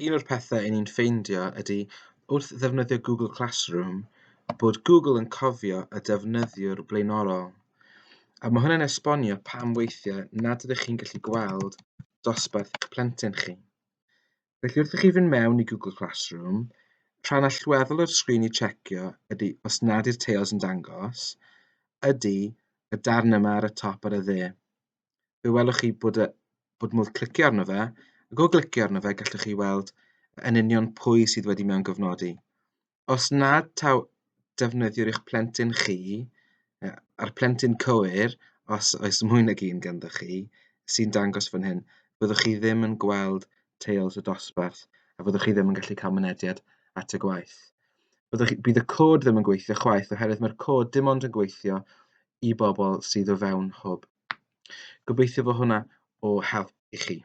Un o'r pethau 'y ni'n ffeindio ydy wrth ddefnyddio Google Classroom bod Google yn cofio y defnyddiwr blaenorol. A mae hwnna'n esbonio pam weithiau nad ydych chi'n gallu gweld dosbarth eich plentyn chi. Felly wrth i chi fynd mewn i Google Classroom, rhan allweddol o'r sgrin i checio ydy, os nad yw'r teils yn dangos, ydy y darn yma ar y top ar y dde. Fe welwch chi bod, y, bod modd clicio arno fe, ac o glicio arno fe gallwch chi weld yn union pwy sydd wedi mewngyfnodi. Os nad taw defnyddiwr eich plentyn chi, a'r plentyn cywir, os oes mwy nag un ganddo chi, sy'n dangos fan hyn, fyddwch chi ddim yn gweld teils y dosbarth a fyddwch chi ddim yn gallu cael mynediad at y gwaith. Byddwch chi, bydd y cod ddim yn gweithio chwaith oherwydd mae'r cod dim ond yn gweithio i bobl sydd o fewn hwb. Gobeithio fod hwnna o help i chi.